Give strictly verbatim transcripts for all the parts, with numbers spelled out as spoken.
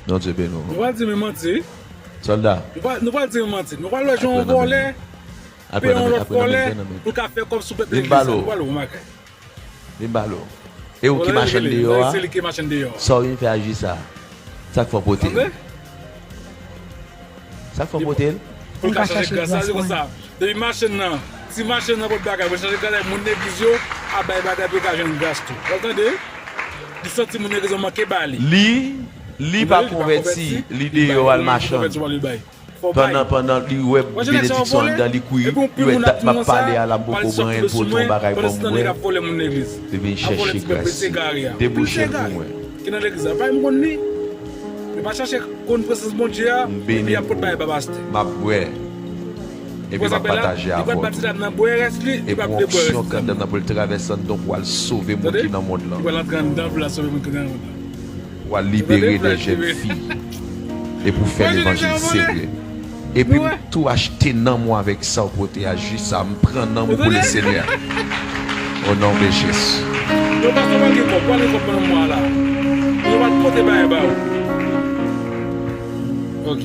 Bondye beni w. Nou pral di men manti. Sòlda. Nou pral, nou pral di men manti. Nou pral wè jan yon vòlè peye yon lòt vòlè pou l ka fè kòb sou pèp legliz la. Nou pral wè yon makak. Vin ba l. E ou ki machann deyò a? Se li ki machann deyò a. Sa w vin fè a Jis sa? Sa k fè w pote l? Sa k fè w pote l? Pou l ka chache gras la, se konsa. Depi machann nan, si machann nan pot bagay, pou l chache gras, moun legliz yo ap bay bagay pou yo ka jwenn gras tou. W ap tande? Li santi moun legliz yo manke ba li. Li, li pa konvèti, li deyò al machann. Pandan, pandan li wè benediksyon anndan, li kouri, li wè dat m ap pale a la, m poko pran anyen, l pote yon bagay ban m, m wè. Li vin chèche gras. Debouche l pou mwen. Ki nan legliz la, pa m konn li. Li pa chache konn prezans Bondye a, epi y ap pot bagay ba pastè. M ap bwè. Epi m ap pataje avè w. Epi yon onksyon k anndan nan pou l travèse anndan pou al sove moun ki nan mond lan. Li pral antre anndan pou l al sove moun ki nan mond lan. Ou a libéré des jeunes filles. E pou fè levanjil serye. Epi m tou achte nanm ou avèk sa w pote a Jis sa. M pran nanm ou pou le Senyè. O non de Jezi. Yo pastè pa gen kòb, pa gen kòb nan mwa la. Yo pa pote bagay ba ou. Ok.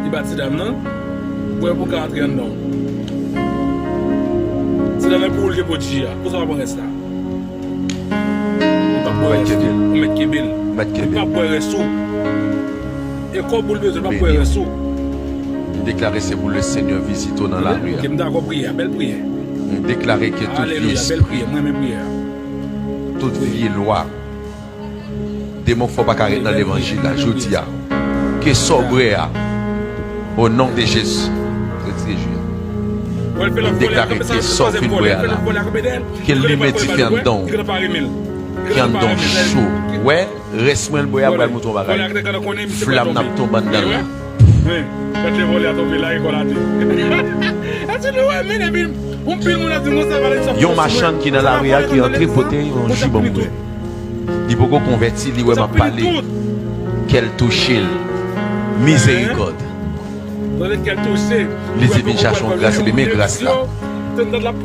Li bat ti dam nan. Bwè pou ka antre anndan. Ti dam nan pou ou l te pot ji a. Pou sa w ap pran rès la. Li p ap bwè rès ou. Ou mèt kenbe l. Li p ap bwè rès ou. E kòb ou l bezwen, li p ap bwè rès ou. M deklare se pou le Senyè vizite w nan lari a. Ok, m dakò priyè a, bèl priyè. M deklare ke tout vye espri, tout vye lwa, demon k fè w pa ka ret nan levanjil la, jodi a, ke sa w bwè a, o non de Jezi, retire ji a. M deklare ke sa w fin bwè a la, ke l limen dife anndan w, ke anndan w cho. Wè, rès mwen l bwè a pral montre yon bagay. Flam nan ap tonbe anndan l la. Yon machann ki nan lari a ki antre pote yon ji ban m bwè. Li poko konvèti, li wè m ap pale. Kè l touche l. Mizerikòd. Li di vin chache yon gras, epi men gras la.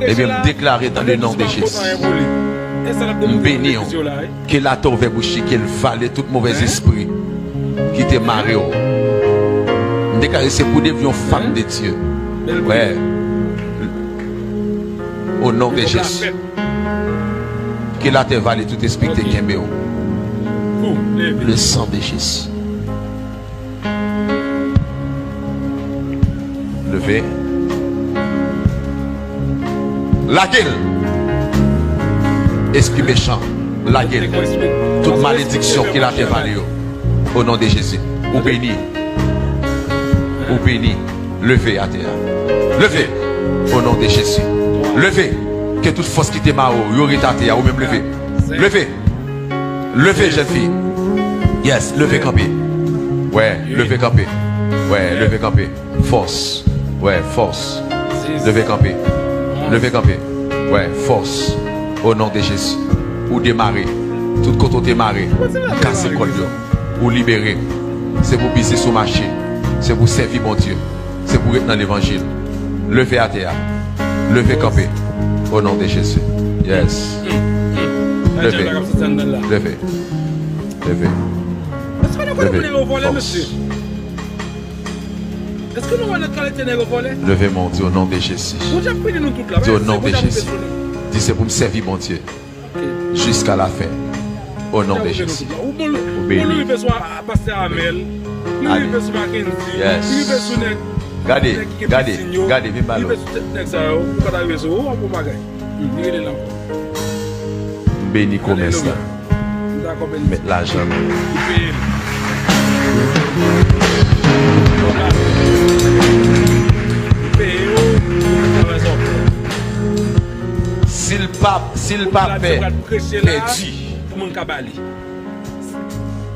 Ebyen, m deklare dans le nom de Jésus. M beni w. Ke latè ouvè bouch li, ke l vale tout movèz espri ki te mare w. M deklare se pou devni yon fanm de Dye. Wè. O non de Jezi. Ke latè vale tout espri ki te kenbe w. Le sang de Jésus. Leve. Lage l. Espri mechan, lage l. Tout malediksyon ke latè vale yo. O non de Jezi. Ou beni. Ou beni. Leve atè a. Leve. O non de Jezi. Leve. Ke tout fòs ki te mare w, yo ret atè a. Ou menm leve. Leve. Leve, jèn fi. Yes, leve kanpe. Wè, leve kanpe. Wè, leve kanpe. Fòs. Wè, fòs. Leve kanpe. Leve kanpe. Wè, fòs. O non de Jezi. Ou demare. Tout kote w te mare. Kase kòd yo. Ou libere. Se pou biznis ou mache. Se pou sèvi Bondye. Se pou ret nan levanjil. Leve atè a. Leve kanpe. O non de Jezi. Yes. Leve. Leve. Leve. Leve. Fòs. Leve men w, di o non de Jezi. Di o non de Jezi. Di se pou m sèvi Bondye. Jiska lafen. O non de Jezi. Ou beni. Yes. Gade, gade, gade, vin ba l. M beni komès la. Met lajan nan. Si l pa, si l pa pè pèdi,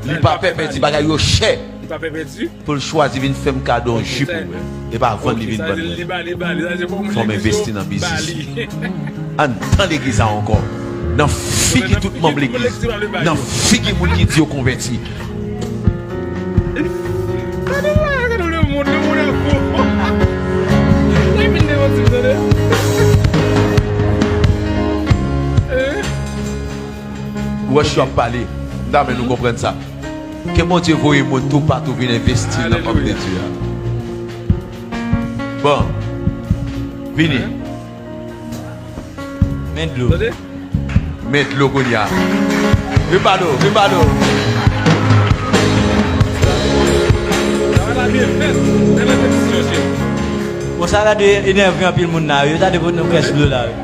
li pa pè pèdi, bagay yo chè. Pou l chwazi vin fè m kado yon ji pou mwen. E pa vann li vin vann mwen. Fò m envesti nan biznis. Anndan legliz la ankò. Nan figi tout manm legliz. Nan figi moun ki di yo konvèti. Wòch yo ap pale. M ta renmen nou konprann sa. Ke Bondye voye moun toupatou vin envesti nan òm de Dye a. Bon, vini. Men dlo. Men dlo kounye a. Vin ba nou, vin ba nou. Bon, sa la de enève anpil moun la, wi. Yo ta de pot nou kèch dlo la, wi.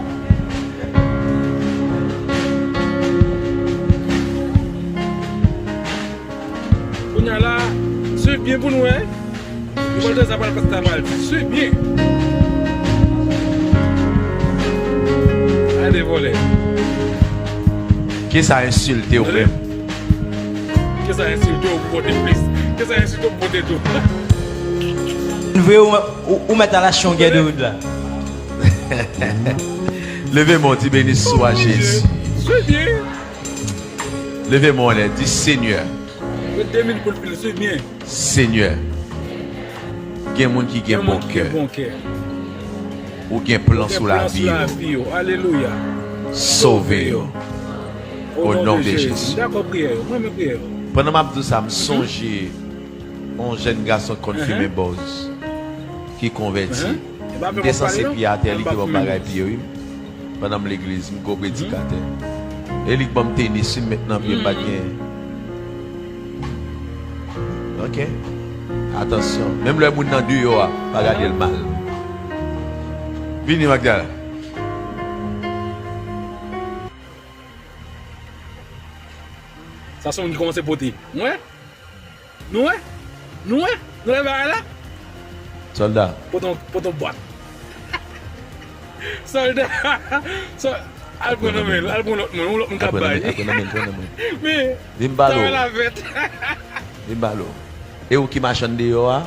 Kounye a la, swiv byen pou nou wè. Yo pral de sa pral pase sa pral di. Swiv byen. Ale vòlè. Kisa ensilte w menm? Kisa ensilte w pote plis? Kisa ensilte w pote tou? Vre ou, ou, ou mèt al achte yon gè de wood la. Leve men w, di beni swa Jezi. Swiv byen. Leve men w anlè, di Senyè. Ret de minit pou l fini, swiv byen. Senyè, gen moun ki gen bon kè. Ou gen plan sou lavi yo. Alelouya. Sove yo. O non de Jezi. M dakò priyè yo. Mwen renmen priyè yo. Pandan m ap di w sa, m sonje yon jèn gason k konn fimen bòz ki konvèti. M te sanse pye atè, li te ban m bagay pye, wi. Pandan m legliz, m gwo predikatè. E li k ban m tenis, si m met nan pye m, pa t gen. Ok. Atansyon. Menm lè moun nan deyò a, pa gade l mal. Vini, Magdala. Sa se moun ki kòmanse pote. Mwen? Nou wè? Nou wè? Nou wè bagay la? Sòlda. Poton, poton bwat. Sòlda. Sò-, al pran nan men l, al pran lòt moun, yon lòt moun k ap bay. Al pran nan men l, pran nan men l. Men, vin ba l. Vin ba l. E ou ki machann deyò a?